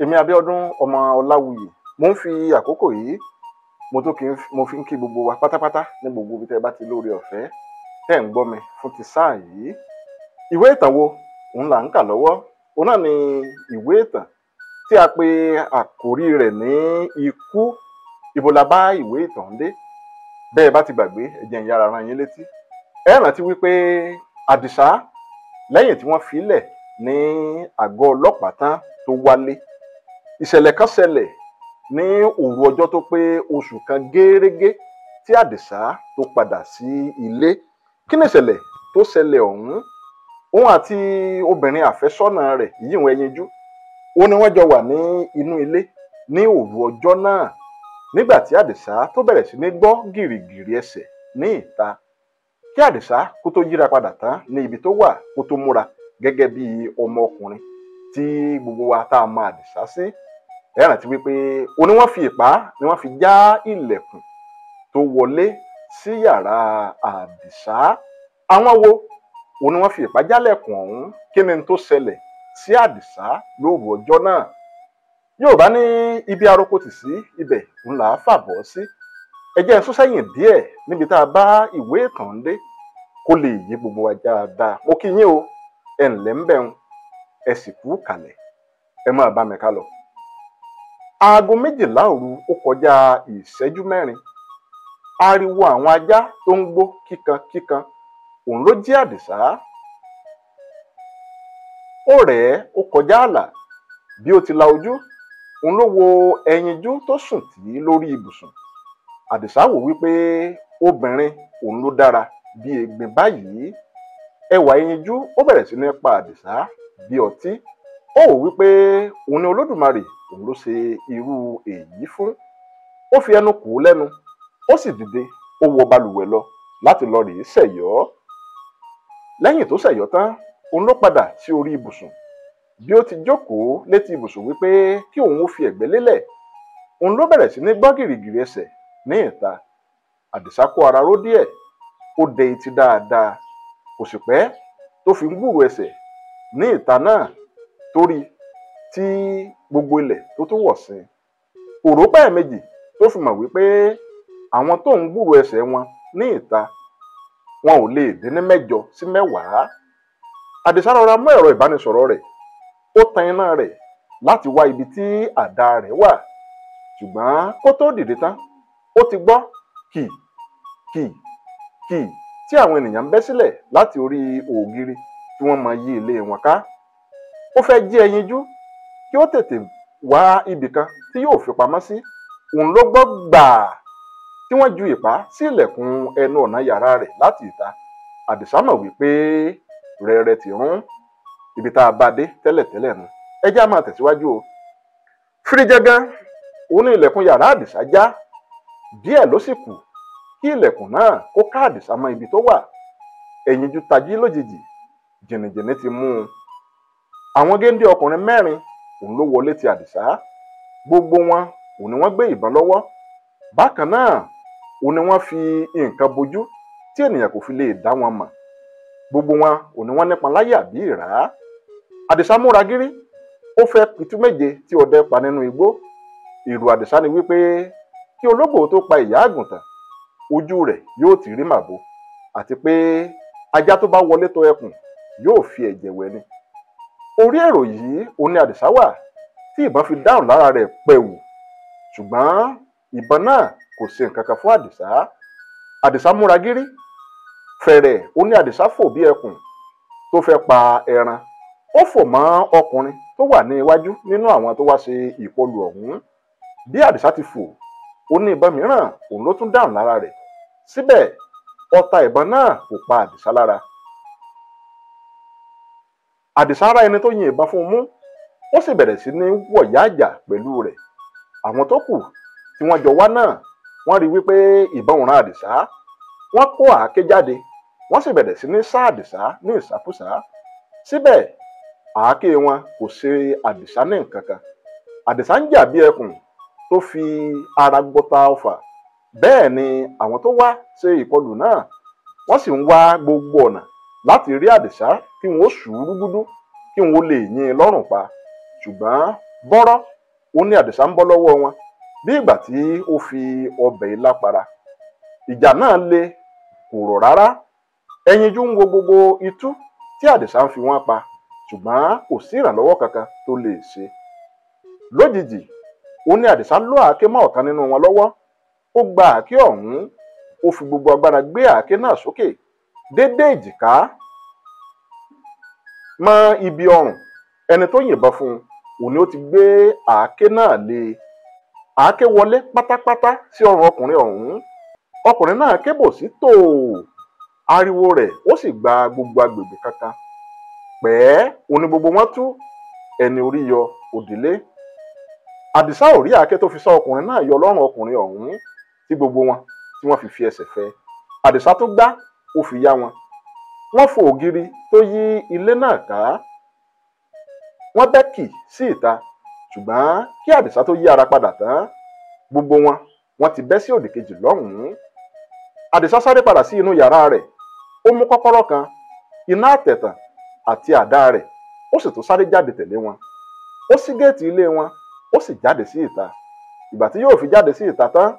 Èmi Abíọ́dún ọmọ Ọláwuyì, mo ń fi àkókò yìí mo fi ń kí gbogbo wa pátápátá ní gbogbo ibi tẹ́ ẹ bá ti lóore ọ̀fẹ́ tẹ́ ń gbọ́ mi fún ti sáà yìí. Ìwé ìtàn wo òun là ń kà lọ́wọ́? Òun náà ni ìwé ìtàn tí a pe àkórí rẹ̀ ní Ikú. Ibo la bá ìwé ìtàn dé? Bẹ́ẹ̀ bá ti gbàgbé, ẹ jẹ́ n yára rán yín létí. Ẹ rántí wípé Àdìsá, lẹ́yìn tí wọ́n fi lẹ̀ ní àgọ́ ọlọ́pàá tán tó wálé, ìṣẹ̀lẹ̀ kan ṣẹlẹ̀ ní òru ọjọ́ tó pé oṣù kan gẹ́rẹ́gẹ́ tí Àdìsá tó padà sí ilé. Kí ni ìṣẹ̀lẹ̀ tó ṣẹlẹ̀ ọ̀hún? Òun àti obìnrin àfẹ́sọ́nà rẹ̀, ìyíwọ̀n Ẹyinjú, òun ni wọ́n jọ wà ní inú ilé ní òru ọjọ́ náà nígbà tí Àdìsá tó bẹ̀rẹ̀ sí ní gbọ́ gìrìgìrì ẹsẹ̀ ní ìta. Kí Àdìsá kó tó yíra padà tán ní ibi tó wà, kó tó múra gẹ́gẹ́ bí ọmọkùnrin tí gbogbo wa tá a mọ Àdìsá sí. Ẹ rántí wípé òun ni wọ́n fi ìpá ni wọ́n fi já ilẹ̀kùn tó wọlé sí yàrá Àdìsá. Àwọn wo òun ni wọ́n fi ìpá jálẹ̀kùn ọ̀hún? Kí ni tó ṣẹlẹ̀ sí Àdìsá lóru ọjọ́ náà? Yorùbá ní ibi aroko tì sí, ibẹ̀ ń là á fàbọ̀ sí. Ẹ jẹ́ n sún sẹ́yìn díẹ̀ níbi tá a bá ìwé ìtàn dé kó lè yé gbogbo wa dáadáa. Mo kí yín o, ẹ ǹlẹ́ ń bẹ̀rùn, ẹ sì kú kàlẹ̀, ẹ máa bá mi ká lọ. Aago 12 òru ó kọjá ìṣẹ́jú 4. Ariwo àwọn ajá tó ń gbó kíkan kíkan òun ló jí Àdìsá. Ó rẹ̀ ẹ́, ó kọjá ààlà. Bí ó ti la ojú, òun ló wo Ẹyinjú tó sùn tì í lórí ibùsùn. Àdìsá wò wípé obìnrin òun ló dára bí egbin báyìí. Ẹwà Ẹyinjú ó bẹ̀rẹ̀ sí ní pa Àdìsá bí ọtí. Ó wò wípé òun ni Olódùmarè òun ló ṣe irú èyí fún. Ó fi ẹnu kù ú lẹ́nu, ó sì dìde, ó wọ balùwẹ̀ lọ láti lọ rèé ṣẹ̀yọ́. Lẹ́yìn tó ṣẹ̀yọ́ tán, òun ló padà sí orí ibùsùn. Bí ó ti jókòó létí ibùsùn wípé kí òun ó fi ẹ̀gbẹ́ lélẹ̀, òun ló bẹ̀rẹ̀ sí ní gbọ́ gìrìgìrì ẹsẹ̀ ní ìta. Àdìsá kó ara ró díẹ̀, ó dẹ etí dáadáa. Kò sì pẹ́ tó fi ń gbúròó ẹsẹ̀ ní ìta náà torí tí gbogbo ilẹ̀ tó tún wọ̀ sí. Kò rò pẹ́ méjì tó fi mọ̀ wípé àwọn tó ń gbúròó ẹsẹ̀ wọn ní ìta wọn ò lè dín ní 8 sí 10. Àdìsá rọra mú ẹ̀rọ ìbánisọ̀rọ̀ rẹ̀, ó tan iná rẹ̀ láti wá ibi tí àdá rẹ̀ wà. Ṣùgbọ́n kó tó dìde tán, ó ti gbọ́ kì kì kì tí àwọn ènìyàn ń bẹ́ sílẹ̀ láti orí ògiri tí wọ́n máa yí ilé wọn ká. Ó fẹ́ jí Ẹyinjú kí ó tètè wá ibì kan tí yóò fi pamọ́ sí. Òun ló gbọ́ gbàá tí wọ́n ju ìpá sí ilẹ̀kùn ẹnu ọ̀nà yàrá rẹ̀ láti ìta. Àdìsá mọ̀ wípé rẹ̀rẹ̀ ti rún. Ibi tá a bá dé tẹ́lẹ̀tẹ́lẹ̀ nu. Ẹ jẹ́ á máa tẹ̀síwájú o. Fíríjẹ́gán òun ní ilẹ̀kùn yàrá Àdìsá já. Díẹ̀ ló sì kù kí ilẹ̀kùn náà kó ká Àdìsá mọ́ ibi tó wà. Ẹyinjú tají lójijì, jìnnìjìnnì ti mú un. Àwọn géńdé ọkùnrin 4 òun ló wọlé ti Àdìsá. Gbogbo wọn òun ni wọ́n gbé ìbọn lọ́wọ́. Bákan náà òun ni wọ́n fi nǹkan bojú tí ènìyàn kò fi lè dá wọn mọ̀. Gbogbo wọn òun ni wọ́n nípọn láyà bí ìrá. Àdìsá múra gírí, ó fẹ́ pitú méje tí ọdẹ pa nínú igbó. Èrò Àdìsá ni wípé kí ológbò tó pa ìyá àgùntàn, ojú rẹ̀ yóò ti rí màbo, àti pé ajá tó bá wọlé tọ̀ ẹkùn yóò fi ẹ̀jẹ̀ wẹ̀ ni. Orí èrò yìí òun ni Àdìsá wà tí ìbọn fi dáhùn lára rẹ̀ pẹ̀wù. Ṣùgbọ́n ìbọn náà kò ṣe nǹkan kan fún Àdìsá. Àdìsá múra gírí, fẹ̀rẹ̀ òun ni Àdìsá fò bí ẹkùn tó fẹ́ pa ẹran. Ó fò mọ́ ọkùnrin tó wà ní iwájú nínú àwọn tó wá ṣe ìkọlù ọ̀hún. Bí Àdìsá ti fò, ó ní ìbọn mìíràn òun ló tún dáhùn lára rẹ̀. Síbẹ̀ ọta ìbọn náà kò pa Àdìsá lára. Àdìsá rá ẹni tó yin ìbọn fún un mú, ó sì bẹ̀rẹ̀ sí ní wọ̀yá àjà pẹ̀lú rẹ̀. Àwọn tó kù tí wọ́n jọ wá náà wọ́n rí wípé ìbọn ò ràn Àdìsá. Wọ́n kó àáké jáde, wọ́n sì bẹ̀rẹ̀ sí ní sá Àdìsá ní ìsákúsá. Síbẹ̀ àáké wọn kò ṣe Àdìsá ní nǹkan kan. Àdìsá ń jà bí ẹkùn tó fi ara gbọta ọfà. Bẹ́ẹ̀ ni àwọn tó wá ṣe ìkọlù náà wọ́n sì ń wá gbogbo ọ̀nà láti rí Àdìsá kí wọ́n ó sùúrù gúdú kí wọ́n lè yìn ín lọ́rùn pa. Ṣùgbọ́n Bọ́rọ́ ó ní Àdìsá ń bọ́ lọ́wọ́ wọn bí ìgbà tí ó fi ọbẹ̀ ilá para. Ìjà náà le, kò rọ̀ rárá. Ẹyinjú ń wo gbogbo itú tí Àdìsá ń fi wọ́n pa, ṣùgbọ́n kò sí ìrànlọ́wọ́ kankan tó lè ṣe. Lójijì ó ní Àdìsá lọ́ àáké mọ́ ọ̀kan nínú wọn lọ́wọ́. Ó gba àáké ọ̀hún, ó fi gbogbo agbára gbé àáké náà sókè dédé èjìká mọ́ ibi ọrùn ẹni tó yìnbọn fún un. Òun ni ó ti gbé àáké náà lé e. Àáké wọlé pátápátá sí ọrùn ọkùnrin ọ̀hún. Ọkùnrin náà kébò sí tòò, ariwo rẹ̀ ó sì gba gbogbo agbègbè kankan. Pẹ́ẹ́ òun ni gbogbo wọn tú ẹni orí yọ òdìlé. Àdìsá ò rí àáké tó fi sá ọkùnrin náà yọ lọ́rùn ọkùnrin ọ̀hún tí gbogbo wọn tí wọ́n fi fi ẹsẹ̀ fẹ́. Àdìsá tó gbá ó fi yá wọn. Wọ́n fò ògiri tó yí ilé náà ká. Wọ́n bẹ́ kì sí ìta, ṣùgbọ́n kí Àdìsá tó yí ara padà tán, gbogbo wọn wọ́n ti bẹ́ sí òdì kejì lọ́hùn-ún. Àdìsá sáré padà sí inú yàrá rẹ̀. Ó mú kọ́kọ́rọ́ kan, iná àtẹ̀tàn àti àdá rẹ̀, ó sì tún sáré jáde tẹ̀lé wọn. Ó ṣí géètì ilé wọn, ó sì jáde sí ìta. Ìgbà tí yóò fi jáde sí ìta tán,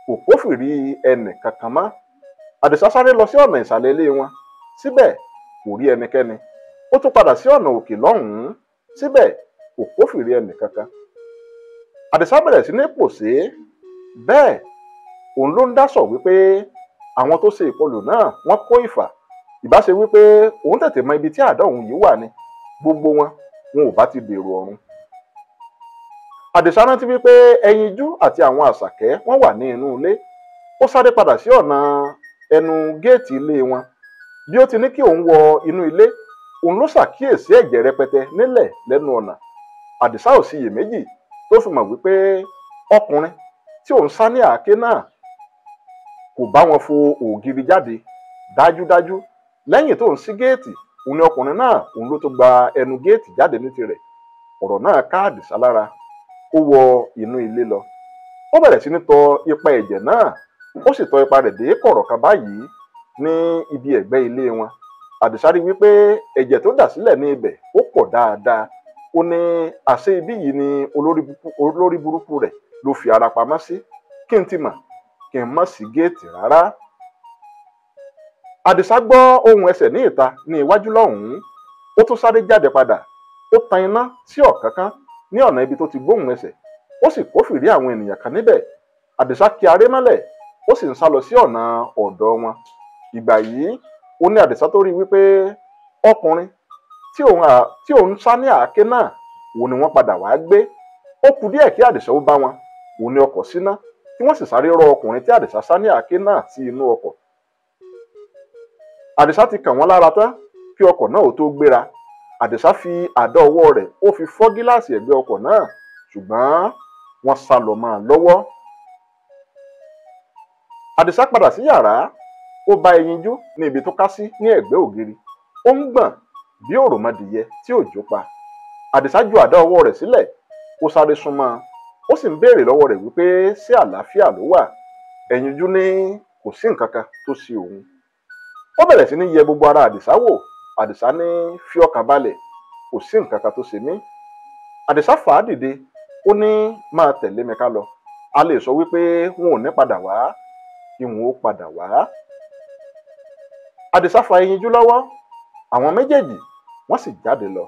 kò kófìrí ẹnì kankan mọ́. Àdìsá sáré lọ sí ọ̀nà ìsàlẹ̀ ilé wọn, síbẹ̀ kò rí ẹnikẹ́ni. Ó tún padà sí ọ̀nà òkè lọ́hùn-ún, síbẹ̀ kò kófìrí ẹnì kankan. Àdìsá bẹ̀rẹ̀ sí ní pòṣé. Bẹ́ẹ̀ òun ló ń dásọ̀ wípé àwọn tó ṣe ìkọlù náà wọ́n kó ìfà. Ìbá ṣe wípé òun tètè mọ ibi tí àdá òun yìí wà ni, gbogbo wọn wọn ò bá ti dèrò ọ̀run. Àdìsá rántí wípé ẹyinjú àti àwọn àṣàkẹ́ wọ́n wà ní inú ilé. Ó sáré padà sí ọ̀nà ẹnu géètì ilé wọn. Bí ó ti ní kí òun wọ inú ilé, òun ló ṣàkíyèsí ẹ̀jẹ̀ rẹpẹtẹ nílẹ̀ lẹ́nu ọ̀nà. Àdìsá ò síyèméjì tó fi mọ̀ wípé ọkùnrin tí òun sá ní àáké náà kò bá wọn fo ògiri jáde. Dájúdájú lẹ́yìn tó ń ṣí géètì, òun ni ọkùnrin náà òun ló tó gba ẹnu géètì jáde ní tirẹ̀. Ọ̀rọ̀ náà ká Àdìsá lára. Ó wọ inú ilé lọ. Ó bẹ̀rẹ̀ sí ní tọ ipa ẹ̀jẹ̀ náà. Ó sì tọ ipa rẹ̀ dé kọ̀rọ̀ kan báyìí ní ibi ẹ̀gbẹ́ ilé wọn. Àdìsá rí wípé ẹ̀jẹ̀ tó dà sílẹ̀ ní ibẹ̀ ó pọ̀ dáadáa. Ó ní àṣé ibí yìí ni olórí burúkú rẹ̀ ló fi ara pamọ́ sí. Kí n ti mọ̀ kí n má sí géètì rárá. Àdìsá gbọ́ ohùn ẹsẹ̀ ní ìta ní iwájú lọ́hùn-ún. Ó tún sáré jáde padà. Ó tan iná sí ọ̀kánkán ní ọ̀nà ibi tó ti gbóhùn ẹsẹ̀. Ó sì kófìrí àwọn ènìyàn kan níbẹ̀. Àdìsá kí aré mọ́lẹ̀, ó sì ń sá lọ sí ọ̀nà ọ̀dọ̀ wọn. Ìgbà yìí ó ní Àdìsá tó rí wípé ọkùnrin tí òun sá ní àáké náà òun ni wọ́n padà wàá gbé. Ó kù díẹ̀ kí Àdìsá ó bá wọn, òun ni ọkọ̀ síná tí wọ́n sì sáré rọ ọkùnrin tí Àdìsá sá ní àáké náà sí inú ọkọ̀. Àdìsá ti kàn wọ́n lára tán kí ọkọ̀ náà ó tó gbéra. Àdìsá fi àdá ọwọ́ rẹ̀ ó fi fọ́ gíláàsì ẹ̀gbẹ́ ọkọ̀ náà, ṣùgbọ́n wọ́n sá lọ mọ́ ọn lọ́wọ́. Àdìsá padà sí yàrá, ó bá ẹyinjú ní ibi tó ká sí ní ẹ̀gbẹ́ ògiri. Ó ń gbọ̀n bí òròmọdìyẹ tí òjò pa. Àdìsá ju àdá ọwọ́ rẹ̀ sílẹ̀, ó sáré súnmọ́ ọn, ó sì ń béèrè lọ́wọ́ rẹ̀ wípé ṣé àlàáfíà ló wà. Ẹyinjú ní kò sí nǹkan kan tó ṣe òun. Ó bẹ̀rẹ̀ sí ní yẹ gbogbo ara Àdìsá wò. Àdìsá ní fi ọkàn balẹ̀, kò sí nǹkan kan tó ṣe mí. Àdìsá fà á dìde, ó ní máa tẹ̀lé mi ká lọ. A lè sọ wípé wọn ò ní padà wá, kí wọn ó padà wá. Àdìsá fa ẹyinjú lọ́wọ́, àwọn méjèèjì wọ́n sì jáde lọ.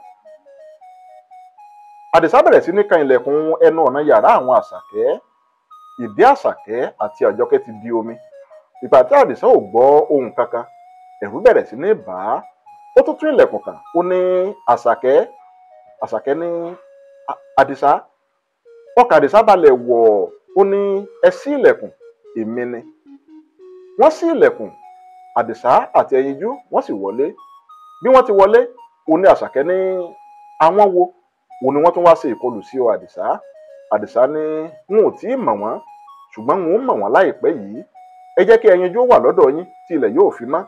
Àdìsá bẹ̀rẹ̀ sí ní kan ilẹ̀kùn ẹnu ọ̀nà yàrá àwọn àṣàkẹ́. Ìdí àṣàkẹ́ àti àjọkẹ́ ti di omi. Ìgbà tí Àdìsá ò gbọ́ ohùn kankan, ẹ̀rù bẹ̀rẹ̀ sí ní bà á. Ó tún tún ilẹ̀kùn kàn, ó ní àṣàkẹ́. Àṣàkẹ́ ní Àdìsá. Ọkàn Àdìsá balẹ̀ wọ̀, ó ní ẹ ṣí ilẹ̀kùn, èmi ni. Wọ́n ṣí ilẹ̀kùn, Àdìsá àti ẹyinjú wọ́n sì wọlé. Bí wọ́n ti wọlé, ó ní àṣàkẹ́ ní àwọn wo òun ni wọ́n tún wá ṣe ìkọlù sí ọ Àdìsá. Àdìsá ní n ò tí ì mọ̀ wọ́n, ṣùgbọ́n n ó mọ̀ wọ́n láìpẹ́ yìí. Ẹ jẹ́ kí ẹyinjú wà lọ́dọ̀ yín tí ilẹ̀ yóò fi mọ́.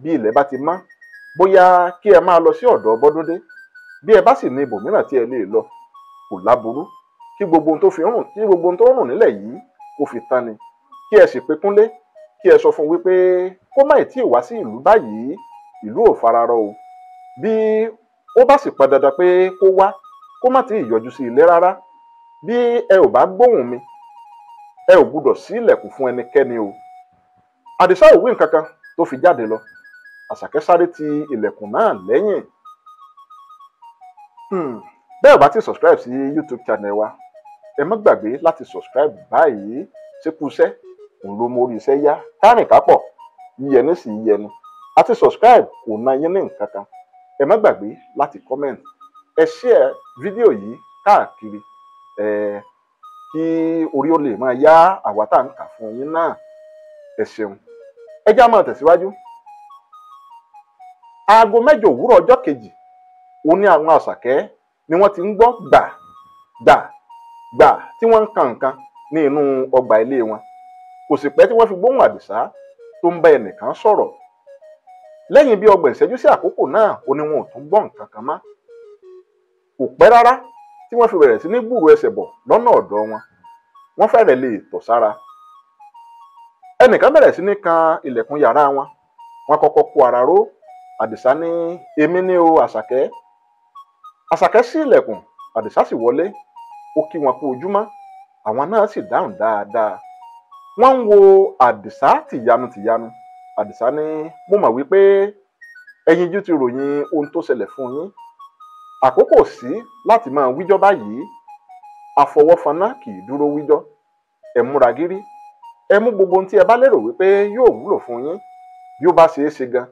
Bí ilẹ̀ bá ti mọ́, bóyá kí ẹ máa lọ sí ọ̀dọ̀ Bọ́dúndé. Bí ẹ bá sì ní ibòmíràn tí ẹ lè lọ, kò láburú. Kí gbogbo ohun tó fi rùn, kí gbogbo ohun tó rùn nílẹ̀ yìí kó fi tán ni. Kí ẹ sì pe Kúnlé, kí ẹ sọ fún wípé kó má ì tí ì wá sí ìlú báyìí, ìlú ò fararọ o. Bí ó bá sì pọn dandan pé kó wá, kó má ti yọjú sí ilé rárá. Bí ẹ ò bá gbóhùn mi, ẹ ò gbúdọ̀ ṣí ilẹ̀kùn fún ẹnikẹ́ni o. Àdìsá ò wí nǹkan kan tó fi jáde lọ. Àṣàkẹ́ sáré ti ilẹ̀kùn náà lẹ́yìn. Bẹ́ẹ̀ ò bá ti subscribe sí YouTube channel wa, ẹ má gbàgbé láti subscribe báyìí. Ṣekúṣẹ́ òun ló mórí iṣẹ́ yá, kárìn kápọ̀ yíyẹni sì yíyẹni. Àti subscribe kò ná yín ní nǹkan kan. Ẹ má gbàgbé láti comment, ẹ share fídíò yìí káàkiri, ẹ kí orí ó lè máa yá àwa tá à ń kà fún yín náà. Ẹ ṣeun, ẹ já máa tẹ̀síwájú. Aago 8 òwúrọ̀ ọjọ́ kejì òun ní àwọn Àṣàkẹ́ ni wọ́n ti ń gbọ́ gbà gbà gbà tí wọ́n ń kan nǹkan ní inú ọgbà ilé wọn. Kò sì pẹ́ tí wọ́n fi gbóhùn Àdìsá tó ń bá ẹnìkan sọ̀rọ̀. Lẹ́yìn bí ọgbọ̀n ìṣẹ́jú sí àkókò náà, ó ní wọn ò tún gbọ́ nǹkan kan mọ́. Kò pẹ́ rárá tí wọ́n fi bẹ̀rẹ̀ sí ní gbúròó ẹsẹ̀ bọ̀ lọ́nà ọ̀dọ̀ wọn. Wọ́n fẹ́rẹ̀ lè tọ̀ sára. Ẹnìkan bẹ̀rẹ̀ sí ní kan ilẹ̀kùn yàrá wọn. Wọ́n kọ́kọ́ kó ara ró. Àdìsá ní, èmi ní o, Àṣàkẹ́. Àṣàkẹ́ ṣí ilẹ̀kùn, Àdìsá sì wọlé. Ó kí wọn kú ojúmọ́, àwọn náà sì dáhùn dáadáa. Wọ́n ń wo Àdìsá tìyanu tìyanu. Àdìsá ní, mo mọ̀ wípé ẹyinjú ti ròyìn ohun tó ṣẹlẹ̀ fún yín. Àkókò sí láti máa wíjọ́ báyìí. Àfọwọ́faná kì í dúró wíjọ́. Ẹ múra gírí, ẹ mú gbogbo ohun tí ẹ bá lérò wípé yóò wúlò fún yín. Bí ó bá ṣeé ṣe gan,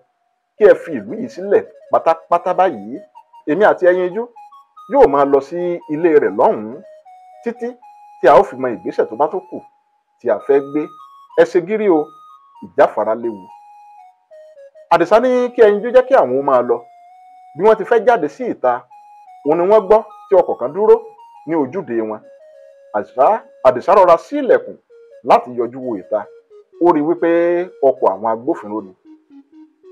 kí ẹ fi ìlú yìí sílẹ̀ pátápátá báyìí. Èmi àti ẹyinjú yóò máa lọ sí ilé rẹ̀ lọ́hùn-ún títí tí a ó fi mọ ìgbésẹ̀ tó bá tó kù tí a fẹ́ gbé. Ẹ ṣe gírí o, ìjáfara léwu. Àdìsá ní kí ẹyinjú jẹ́ kí àwọn ó máa lọ. Bí wọ́n ti fẹ́ jáde sí ìta, òun ni wọ́n gbọ́ tí ọkọ̀ kan dúró ní ojúde wọn. Àdìsá rọra ṣí ilẹ̀kùn láti yọjú wo ìta. Ó rí wípé ọkọ̀ àwọn agbófinró ni.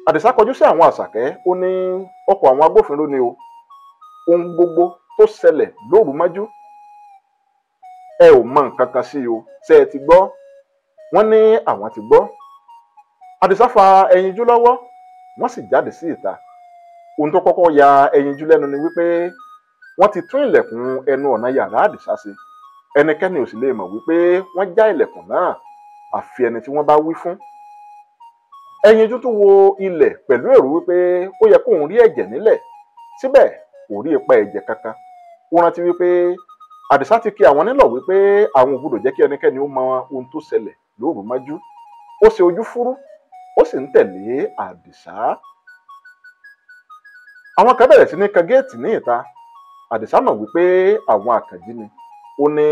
Àdìsá kọjú sí àwọn Àṣàkẹ́, ó ní ọkọ̀ àwọn agbófinró ni o. Ohun gbogbo tó ṣẹlẹ̀ lóru mọ́jú, ẹ ò mọ nǹkan kan sí o, ṣé ẹ ti gbọ́? Wọ́n ní àwọn ti gbọ́. Àdìsá fa ẹyinjú lọ́wọ́, wọ́n sì jáde sí ìta. Ohun tó kọ́kọ́ ya ẹyinjú lẹ́nu ni wípé wọ́n ti tún ilẹ̀kùn ẹnu ọ̀nà yàrá Àdìsá ṣe. Ẹnikẹ́ni ò sì lè mọ̀ wípé wọ́n já ilẹ̀kùn náà, àfi ẹni tí wọ́n bá wí fún. Ẹyinjú tún wo ilẹ̀ pẹ̀lú èrò wípé ó yẹ kóun rí ẹ̀jẹ̀ nílẹ̀, síbẹ̀ kò rí ipa ẹ̀jẹ̀ kankan. Ó rántí wípé Àdìsá ti kí àwọn nílọ̀ wípé àwọn ò gbọdọ̀ jẹ́ kí ẹnikẹ́ni ó mọ ohun tó ṣẹlẹ̀ lóru mọ́jú. Ó ṣe ojú fúrú, ó sì ń tẹ̀lé Àdìsá. Àwọn kan bẹ̀rẹ̀ sí ní kan géètì ní ìta. Àdìsá mọ̀ wípé àwọn Àkànjí ni. Ó ní,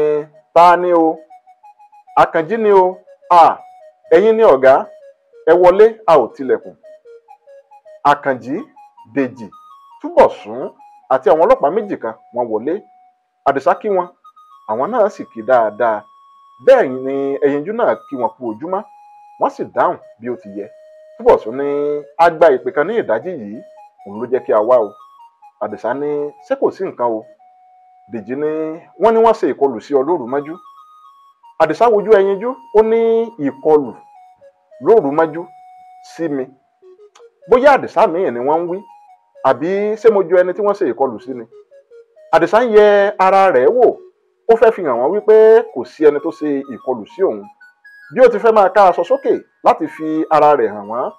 ta ni o? Àkànjí ni o. À, ẹ̀yin ni ọ̀gá, ẹ wọlé, a ò tilẹ̀kùn. Àkànjí, Dèjì, Túbọ̀sún àti àwọn ọlọ́pàá méjì kan wọ́n wọlé. Àdìsá kí wọn, àwọn náà sì kí dáadáa. Bẹ́ẹ̀ ni ẹyinjú náà kí wọn kú ojúmọ́, wọ́n sì dáhùn bí ó ti yẹ. Túbọ̀sún ní, a gba ìpè kan ní ìdájí yìí, òun ló jẹ́ kí a wá o. Àdìsá ní, ṣé kò sí nǹkan o? Dèjì ní, wọ́n ní wọ́n ṣe ìkọlù sí ọ lóru mọ́jú. Àdìsá wojú ẹyinjú, ó ní ìkọlù lóru mọ́jú sí mi. Bóyá Àdìsá míì ni wọ́n ń wí, àbí ṣé mo jọ ẹni tí wọ́n ṣe ìkọlù sí ni? Àdìsá ń yẹ ara rẹ̀ wò, ó fẹ́ fi hàn wọ́n wípé kò sí ẹni tó ṣe ìkọlù sí òun. Bí ó ti fẹ́ máa ká aṣọ sókè láti fi ara rẹ̀ hàn wọ́n,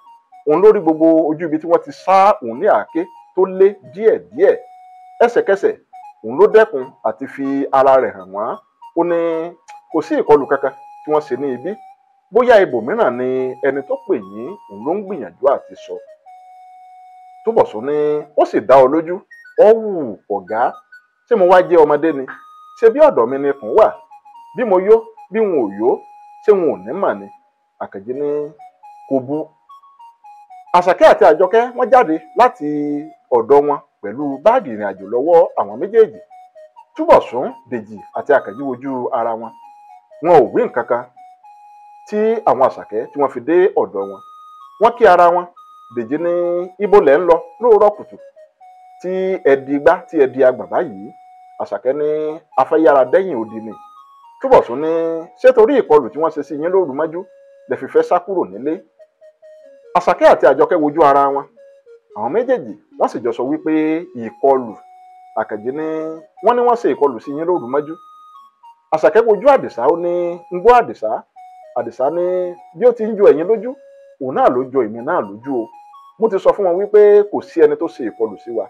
òun ló rí gbogbo ojú ibi tí wọ́n ti sá òun ní àáké tó lé díẹ̀díẹ̀. Ẹsẹ̀kẹsẹ̀ òun ló dẹ́kun àti fi ara rẹ̀ hàn wọ́n. Ó ní kò sí ìkọlù kankan tí wọ́n ṣe ní ibí. Bóyá ibòmíràn ni ẹni tó pè yín òun ló ń gbìyànjú àti sọ. Túbọ̀sún ní, ó sì dá ọ lójú, ọ wù ọ̀gá, ṣé mo wá jẹ́ ọmọdé ni? Ṣé bí ọ̀dọ̀ mi ni ikùn wà? Bí mo yó, bí n ò yó, ṣé n ò ní mà ni? Àkànjí ní kò bu. Àṣàkẹ́ àti Àjọkẹ́ wọ́n jáde láti ọ̀dọ̀ wọn pẹ̀lú báàgì ìrìn àjò lọ́wọ́ àwọn méjèèjì. Túbọ̀sún, Dèjì àti Àkànjí wojú ara wọn. Wọn ò wí nǹkan kan tí àwọn Àṣàkẹ́ tí wọ́n fi dé ọ̀dọ̀ wọn. Wọ́n kí ara wọn. Dèjì ní, ibo lẹ̀ ń lọ lóòrọ̀ kùtù tí ẹ di igbá tí ẹ di agbọ̀n báyìí? Àṣàkẹ́ ní, afẹ́yára dẹ́yìn odi ni. Túbọ̀sún ní, ṣé torí ìkọlù tí wọ́n ṣe sí yín lóru mọ́jú lẹ fi fẹ́ sá kúrò nílé? Àṣàkẹ́ àti Àjọkẹ́ wojú ara wọn. Àwọn méjèèjì wọ́n sì jọ sọ wípé ìkọlù. Àkànjí ní wọ́n ní wọ́n ṣe ìkọlù sí yín lóru mọ́jú. Àṣàkẹ́ wojú Àdìsá, ó ní ń gbọ́ Àdìsá. Àdìsá ní bí ó ti ń jọ ẹ̀yin lójú òun náà ló jọ èmi náà lójú o. Mo ti sọ fún wọn wípé kò sí ẹni tó ṣe ìkọlù sí wa.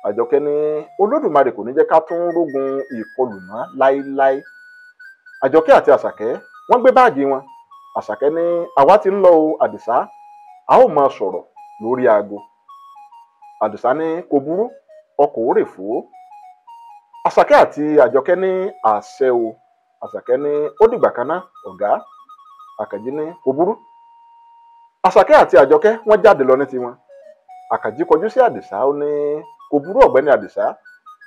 Àjọkẹ́ ní Olódùmarè kò ní jẹ́ ká tún rógun ìkọlù mọ́ láéláé. Àjọkẹ́ àti Àṣàkẹ́ wọ́n gbé báàgì wọn. Àṣàkẹ́ ní àwa ti ń lọ o Àdìsá, a ó máa sọ̀rọ̀ lórí aago. Àdìsá ní kò burú, ọkọ̀ òórè fò. Àṣàkẹ́ àti Àjọkẹ́ ní àṣẹ o. Àṣàkẹ́ ní ó dìgbà kan ná ọ̀gá. Àkànjí ní kò burú. Àṣàkẹ́ àti Àjọkẹ́ wọ́n jáde lọ ní tiwọn. Àkànjí kọjú sí Àdìsá, ó ní kò burú ọ̀gbẹ́ni Àdìsá,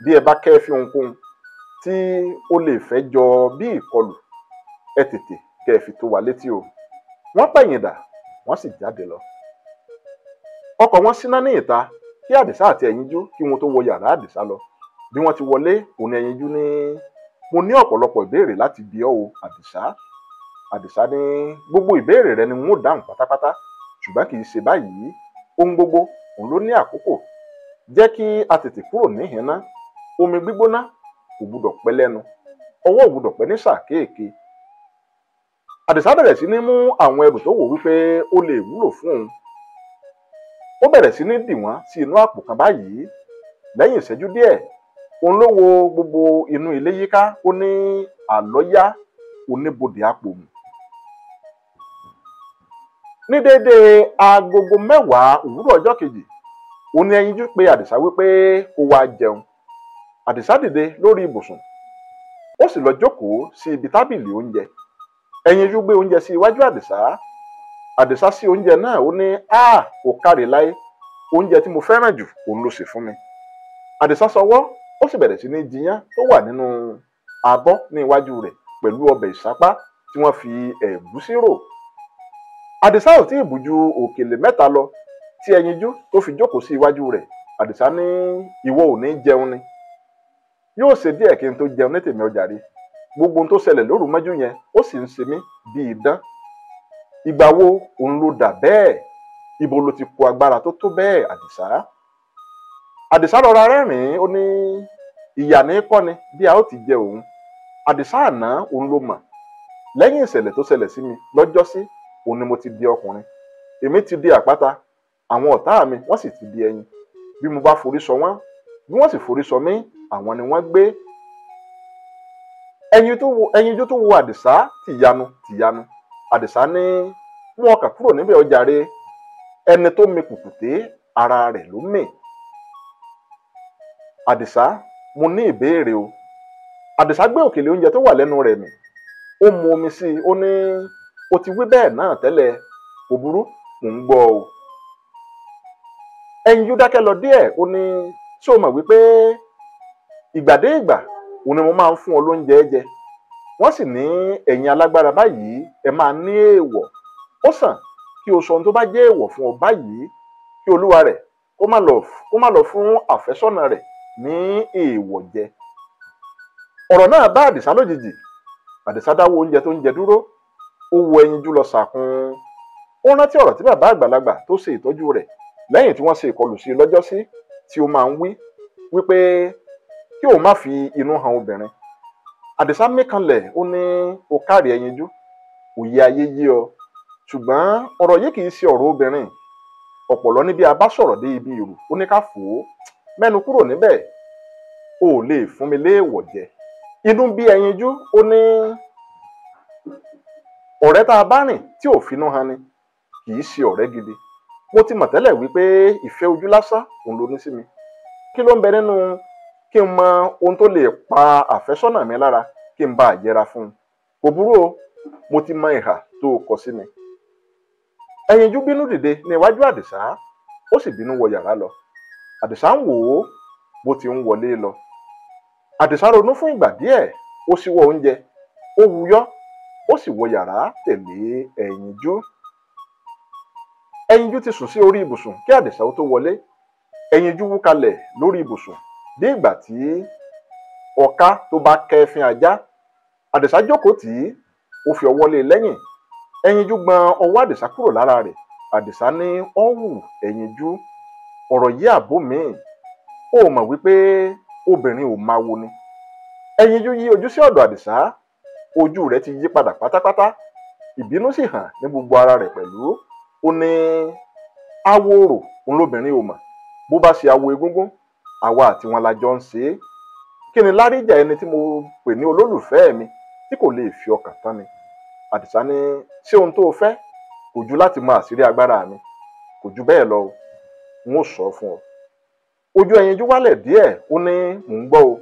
bí ẹ bá kẹ́ fi ohunkóhun tí ó lè fẹ́ jọ bí ìkọlù, ẹ tètè kẹ́ ẹ fi tó wa létí o. Wọ́n pẹ̀yìn dà, wọ́n sì jáde lọ. Ọkọ̀ wọn síná ní ìta kí Àdìsá àti Ẹyinjú kí wọn tó wọ yàrá Àdìsá lọ. Bí wọ́n ti wọlé, òun ni Ẹyinjú ní mo ní ọ̀pọ̀lọpọ̀ ìbéèrè láti bi ọ́ o Àdìsá. Àdìsá ní gbogbo ìbéèrè rẹ ni n ó dáhùn pátápátá, ṣùgbọ́n kì í ṣe báyìí. Ohun gbogbo òun ló ní àkókò. Jẹ́ kí a tètè kúrò níhìn ná. Omi gbígbóná kò gbúdọ̀ pẹ́ lẹ́nu, ọwọ́ ò gbúdọ̀ pẹ́ ní sáà kéèké. Àdìsá bẹ̀rẹ̀ sí ní mú àwọn ẹrù tó wò wípé ó lè wúlò fún òun. Ó bẹ̀rẹ̀ sí ní dì wọ́n sí inú àpò kan báyìí. Lẹ́yìn ìṣẹ́jú díẹ̀, òun ló wo gbogbo inú ilé yíká, ó ní àlọ́yá oníbodè apòmù. Ní déédéé agogo 10 òwúrọ̀ ọjọ́ kejì, òun ni Ẹyinjú pe Àdìsá wípé kó wá jẹun. Àdìsá dìde lórí ibùsùn, ó sì lọ jókòó sí ibi tábìlì oúnjẹ. Ẹyinjú gbé oúnjẹ sí iwájú Àdìsá. Àdìsá sí oúnjẹ náà, ó ní a ò káre láé, oúnjẹ tí mo fẹ́ràn jù òun ló sè fún mi. Àdìsá sọwọ́, ó sì bẹ̀rẹ̀ sí ní jiyán tó wà nínú abọ́ ní iwájú rẹ̀ pẹ̀lú ọbẹ̀ ìsápá tí wọ́n fi ẹ̀gúsí rò. Àdìsá ò tí ì bù ju òkèlè 3 lọ tí Ẹyinjú tó fi jókòó sí iwájú rẹ̀. Àdìsá ní ìwọ ò ní jẹun ni, yóò ṣe díẹ̀ kí n tó jẹun ní tèmi ọjàre. Gbogbo ohun tó ṣẹlẹ̀ lóru mọ́jú yẹn ó sì ń ṣe mí bí idán. Ìgbà wo òun ló dà bẹ́ẹ̀? Ibo ló ti kó agbára tó tó bẹ́ẹ̀ Àdìsá? Àdìsá rọra rẹ́rìn-ín, ó ní ìyà ní kọ́ni bí a ó ti jẹ òun. Àdìsá àná òun ló mọ̀. Lẹ́yìn ìṣẹ̀lẹ̀ tó ṣẹlẹ̀ sí mi lọ́jọ́sí, òun ni mo ti di ọkùnrin. Èmi ti di àpáta, àwọn ọ̀tá mi wọ́n sì ti di ẹyin. Bí mo bá forí sọ wọ́n, bí wọ́n sì forí sọ mí, àwọn ni wọ́n gbé. Ẹyinjú tó wo Àdìsá tìyanu tìyanu. Àdìsá ní mú ọkà kúrò níbẹ̀ ọjàre, ẹni tó mi kùkùté ara rẹ̀ ló mì. Àdìsá, mo ní ìbéèrè o. Àdìsá gbé òkèlè oúnjẹ tó wà lẹ́nu rẹ̀ mì, ó mu omi sí i, ó ní o ti wí bẹ́ẹ̀ náà tẹ́lẹ̀, kò burú, mò ń gbọ́ o. Ẹyinjú dákẹ́ lọ díẹ̀, ó ní ṣé o mọ̀ wípé ìgbà dé ìgbà òun ni mo máa ń fún ọ lóúnjẹ jẹ. Wọ́n sì ní ẹ̀yin alágbára báyìí ẹ máa ní èèwọ̀. Ó sàn kí o sọ ohun tó bá jẹ́ èèwọ̀ fún ọ báyìí, kí olúwa rẹ̀ kó má lọ fún àfẹ́sọ́nà rẹ̀ ní èèwọ̀ jẹ. Ọ̀rọ̀ náà bá Àdìsá lójijì. Àdìsá dáwọ́ oúnjẹ tó ń jẹ dúró, ó wo Ẹyinjú lọ sàkún. Ó rántí ọ̀rọ̀ tí bàbá àgbàlagbà tó ṣe ìtọ́jú rẹ̀ lẹ́yìn tí wọ́n ṣe ìkọlù sí i lọ́jọ́sí tí ó máa ń wí wípé kí òun má fi inú han obìnrin. Àdìsá mí kanlẹ̀, ó ní o káre Ẹyinjú, òye ayé yé ọ, ṣùgbọ́n ọ̀rọ̀ yìí kì í ṣe ọ̀rọ̀ obìnrin. Ọ̀pọ̀lọ́ ní bí a bá sọ̀rọ̀ dé ibi ìrù, ó ní ká fò ó mẹ́nu kúrò níbẹ̀, o ò lè fún mi léèwọ̀ jẹ. Inú bí Ẹyinjú, ó ní ọ̀rẹ́ tá a bá rìn tí ò finú han ni kì í ṣe ọ̀rẹ́ gidi. Mo ti mọ̀ tẹ́lẹ̀ wípé ìfẹ́ ojú lásán òun ló ní sí mi. Kí ló ń bẹ nínú kí n mọ ohun tó lè pa àfẹ́sọ́nà mi lára kí n bá yẹra fún un? Kò burú o, mo ti mọ ìhà tó o kọ sí mi. Ẹyinjú bínú dìde ní iwájú Àdìsá, ó sì bínú wọ yàrá lọ. Àdìsá ń wò ó bó ti ń wọlé lọ. Àdìsá ronú fún ìgbà díẹ̀, ó ṣíwọ́ oúnjẹ, ó wuyọ́, ó sì wọ yàrá tẹ̀lé Ẹyinjú. Ẹyinjú ti sùn sí orí ibùsùn kí Àdìsá ó tó wọlé. Ẹyinjú wú kalẹ̀ lórí ibùsùn bí ìgbà tí ọ̀ká tó bá kẹ́fín ajá. Àdìsá jókòó tì í, ó fi ọwọ́ lé e lẹ́yìn. Ẹyinjú gbọn ọwọ́ Àdìsá kúrò lára rẹ̀. Àdìsá ní ọ̀wù Ẹyinjú, ọ̀rọ̀ yìí àbó mi. Ó mọ̀ wípé Obìnrin ò máa wo ni. Ẹyinjú yí ojú sí ọ̀dọ̀ Àdìsá, ojú rẹ̀ ti yí padà pátápátá, ìbínú sì hàn ní gbogbo ara rẹ̀ pẹ̀lú. Ó ní awo orò òun lóbìnrin ò mọ̀, bó bá ṣe awo egúngún, àwa àti wọn la jọ ń ṣe é. Kí ni láríjà ẹni tí mo pè ní olólùfẹ́ mi tí kò lè fi ọkàn tán mi? Àdìsá ní ṣé ohun tó o fẹ́ kò ju láti mọ àṣírí agbára mi, kò ju bẹ́ẹ̀ lọ, n ó sọ fún ọ. Ojú ẹyinjú wálẹ̀ díẹ̀, ó ní mò ń gbọ́ o.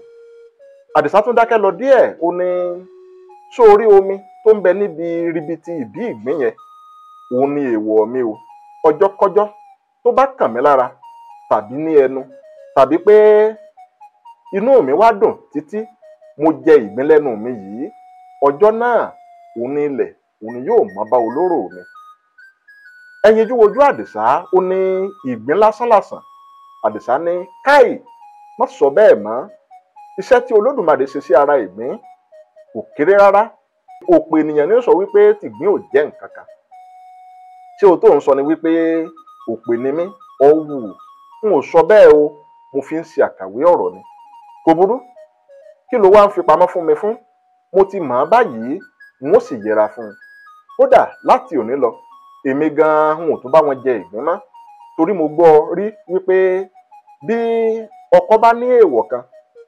Àdìsá tún dákẹ́ lọ díẹ̀, ó ní sórí omi tó ń bẹ níbi ribiti ìdí ìgbín yẹn, òun ni èèwọ̀ mi o. Ọjọ́kọ́jọ́ tó bá kàn mí lára tàbí ní ẹnu tàbí pé inú mi wá dùn títí mo jẹ ìgbín lẹ́nu mi yìí, ọjọ́ náà òun ní ilẹ̀ òun ni yóò mọ́ bá olóró mi. Ẹyinjú wojú Àdìsá, ó ní ìgbín lásánlàsàn. Àdìsá ní káì, má sọ bẹ́ẹ̀ mọ́. Iṣẹ́ tí Olódùmarè ṣe sí ara ìgbín kò kéré rárá. Òpè ènìyàn ni ó sọ wípé tìgbín ò jẹ́ nǹkan kan. Ṣé o tó ń sọ ni wípé òpè ni mí? Ọ̀wù, n ò sọ bẹ́ẹ̀ o, mo fi ń ṣe àkàwé ọ̀rọ̀ ni. Kò burú, kí ló wá ń fi pamọ́ fún mi fún? Mo ti mọ̀ ọ́n báyìí, n ó sì yẹra fún un. Kódà láti òní lọ, èmi gan-an n ò tún bá wọn jẹ ìgbín mọ́, torí mo gbọ́ rí wípé bí ọkọ bá ní èèwọ̀ kan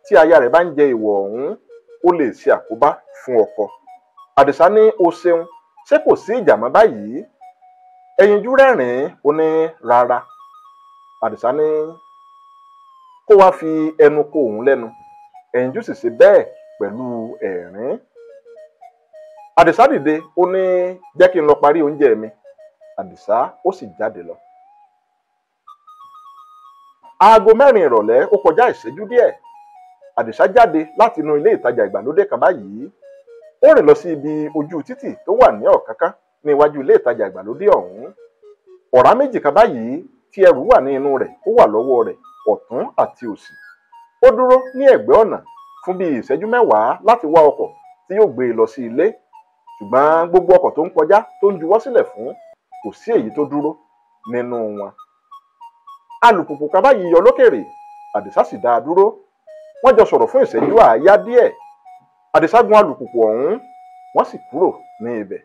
tí aya rẹ̀ bá ń jẹ èèwọ̀ ọ̀hún, ó lè ṣe àkóbá fún ọkọ. Àdìsá ní o ṣeun, ṣé kò sí ìjà mọ́ báyìí? Ẹyinjú rẹ́rìn-ín, ó ní rárá. Àdìsá ní kó wá fi ẹnu kò òun lẹ́nu. Ẹyinjú sì ṣe bẹ́ẹ̀ pẹ̀lú ẹ̀rín. Àdìsá dìde, ó ní jẹ́ kí n lọ parí oúnjẹ mi. Àdìsá ó sì jáde lọ. Aago 4 ìrọ̀lẹ́ ó kọjá ìṣẹ́jú díẹ̀. Àdìsá jáde láti inú ilé ìtajà ìgbàlódé kan báyìí. Ó rìn lọ sí ibi ojú títì tó wà ní ọ̀kánkán ní iwájú ilé ìtajà ìgbàlódé ọ̀hún. Ọ̀rá méjì kan báyìí tí ẹrù wà ní inú rẹ̀ ó wà lọ́wọ́ rẹ̀ ọ̀tún àti òsì. Ó dúró ní ẹ̀gbẹ́ ọ̀nà fún bíi ìṣẹ́jú 10 láti wá ọkọ̀ tí yóò gbé e lọ sí ilé. Ṣùgbọ́n gbogbo ọkọ̀ tó ń kọjá tó ń juwọ́ sílẹ̀ fún, kò sí èyí tó dúró nínú wọn. Alùpùpù kan báyìí yọ lókèrè, Àdìsá sì dá a dúró. Wọ́n jọ sọ̀rọ̀ fún ìṣẹ́jú àáyá díẹ̀. Àdìsá gun alùpùpù ọ̀hún, wọ́n sì kúrò ní ibẹ̀.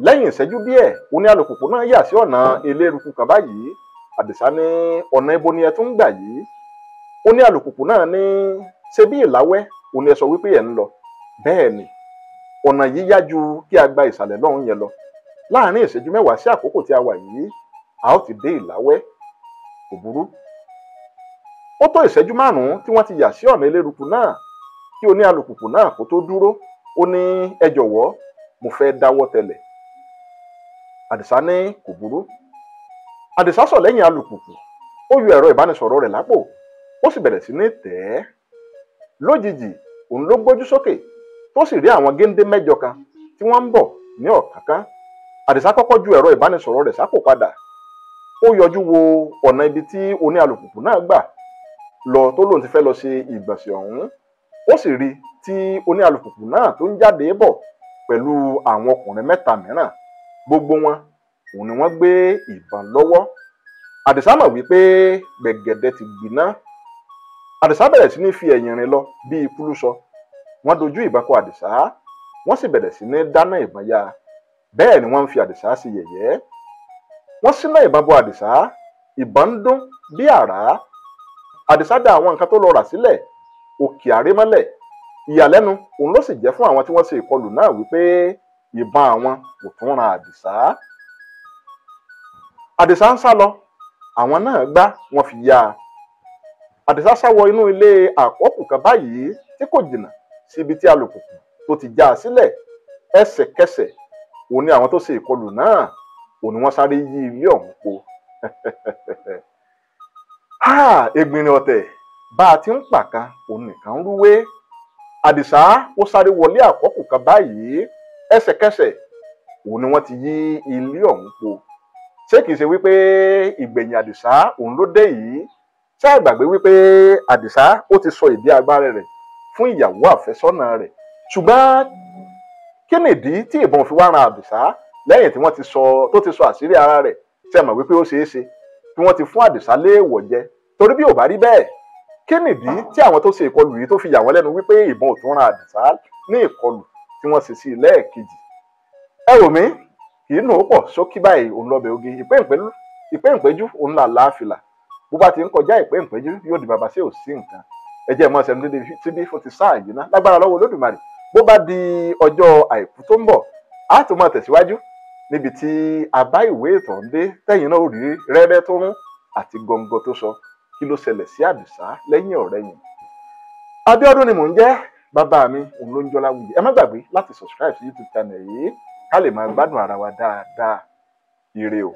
Lẹ́yìn ìṣẹ́jú díẹ̀, ó ní alùpùpù náà yà sí ọ̀nà eléruku kan báyìí. Àdìsá ní ọ̀nà ibo ni ẹ tún ń gbà yìí? Ó ní alùpùpù náà ní ṣe bí Ìláwẹ́ òun ni ẹ sọ wípé ẹ̀ ń lọ. Bẹ́ẹ̀ ni, ọ̀nà yìí yá ju kí a gba ìsàlẹ̀ lọ́hùn yẹn lọ. Láàárín ìṣẹ́jú 10 sí àkókò tí a wà yìí, a ó ti dé Ìláwẹ́. Kò burú. Ó tó ìṣẹ́jú 5 tí wọ́n ti yà sí ọ̀nà eléruku náà kí oní alùpùpù náà kó tó dúró. Ó ní ẹ jọ̀wọ́, mo fẹ́ dáwọ́ tẹlẹ̀. Àdìsá ní kò burú. Àdìsá sọ̀ lẹ́yìn alùpùpù, ó yọ ẹ̀rọ ìbánisọ̀rọ̀ rẹ̀ lápò, ó sì bẹ̀rẹ̀ sí ní tẹ̀ ẹ́. Lójijì, òun ló gbójú sókè tó sì rí àwọn géńdé mẹ́jọ kan tí wọ́n ń bọ̀ ní ọ̀kánkán. Àdìsá kọ́kọ́ ju ẹ̀rọ ìbánisọ̀rọ̀ rẹ̀ sápò padà. Ó yọjú wo ọ̀nà ibi tí oní alùpùpù náà gbà lọ tó lóun ti fẹ́ lọ ṣe ìgbọ̀nsẹ̀ ọ̀hún. Ó sì rí tí oní alùpùpù náà tó ń jáde bọ̀ pẹ̀lú àwọn ọkùnrin 3 mìíràn. Gbogbo wọn òun ni wọ́n gbé ìbọn lọ́wọ́. Àdìsá mọ̀ wípé gbẹ̀gẹ̀dẹ̀ ti gbiná. Àdìsá bẹ̀rẹ̀ sí ní fi ẹ̀yìn rìn lọ bí ikú ló sọ. Wọ́n dojú ìbọn kọ Àdìsá, wọ́n sì bẹ̀rẹ̀ sí ní dáná ìbọn ya. Bẹ́ẹ̀ ni wọ́n ń fi Àdìsá sí yẹ̀yẹ́. Wọ́n síná ìbọn bo Àdìsá, ìbọn ń dún bí àrá. Àdìsá dá àwọn nǹkan tó lọ rà sílẹ̀ òkè àrémọ́lẹ̀. Ìyàlẹ́nu òun ló sì jẹ́ fún àwọn tí wọ́n ṣe ìkọlù náà wípé ìbọn àwọn kò tún ran Àdìsá. Àdìsá ń sá lọ, àwọn náà gbá wọn fi yá a. Àdìsá sá wọ inú ilé àkọ́kù kan báyìí tí kò jìnnà sí ibi tí alùpùpù tó ti já a sílẹ̀. Ẹsẹ̀kẹsẹ̀ òun ni àwọn tó ṣe ìkọlù náà òun ni wọ́n sáré yí ilé ọ̀hún po. Egbìnrin ọ̀tẹ̀ bá a ti ń pàkan òun nìkan ń rúwé. Àdìsá ó sáré wọlé àkọ́kù kan báyìí, ẹsẹ̀kẹsẹ̀ òun ni wọ́n ti yí ilé ọ̀hún po. Ṣé kìí ṣe wípé ìgbẹ̀yìn Àdìsá òun ló dé yìí? Ṣé ẹ gbàgbé wípé Àdìsá ó ti sọ ìdí agbára rẹ̀ fún ìyàwó àfẹ́sọ́nà rẹ̀? Ṣùgbọ́n kí nìdí tí ìbọn fi wá ran Àdìsá lẹ́yìn tí wọ́n ti sọ tó ti sọ àṣírí ara rẹ̀? Ṣé ẹ mọ̀ wípé ó ṣeé ṣe kí wọ́n ti fún Àdìsá léèwọ̀ jẹ? Torí bí ò bá rí bẹ́ẹ̀, Kí nìdí tí àwọn tó ṣe ìkọlù yìí tó fi yà wọ́n lẹ́nu wípé ìbọn ò tún ran Àdìsá ní ìkọlù tí wọ́n ṣe sí lẹ́ẹ̀kejì? Ẹ wò mí, kì í nù ó pọ̀ ṣókí báyìí òun lọ́bẹ̀ oge. Ìpéǹpéjú òun là láàfìlà, bó bá ti ń kọjá ìpéǹpéjú yóò di bàbá sí òsí nǹkan. Ẹ jẹ́ mọ́ sẹ́nu dédé síbí fún ti sáà yìí ná, lágbára lọ́wọ́ Olódùmarè. Bó bá di ọjọ́ àìkú tó ń bọ̀, á tún máa tẹ̀síwájú níbi tí a bá ìwé ìtàn dé, tẹ̀yìn náà ó rí rẹ́rẹ́ tó rún àti gọ́ngọ́ tó sọ kí ló ṣẹlẹ̀ sí Àdìsá lẹ́yìn ọ̀rẹ́yìn. Abíọ́dún ni mò ń jẹ́, bàbá mi òun ló ń jọlá wuyì. Ẹ má gbàgbé láti subscribe sí YouTube channel yìí ká lè máa gbádùn ara wa dáadáa. Ire o.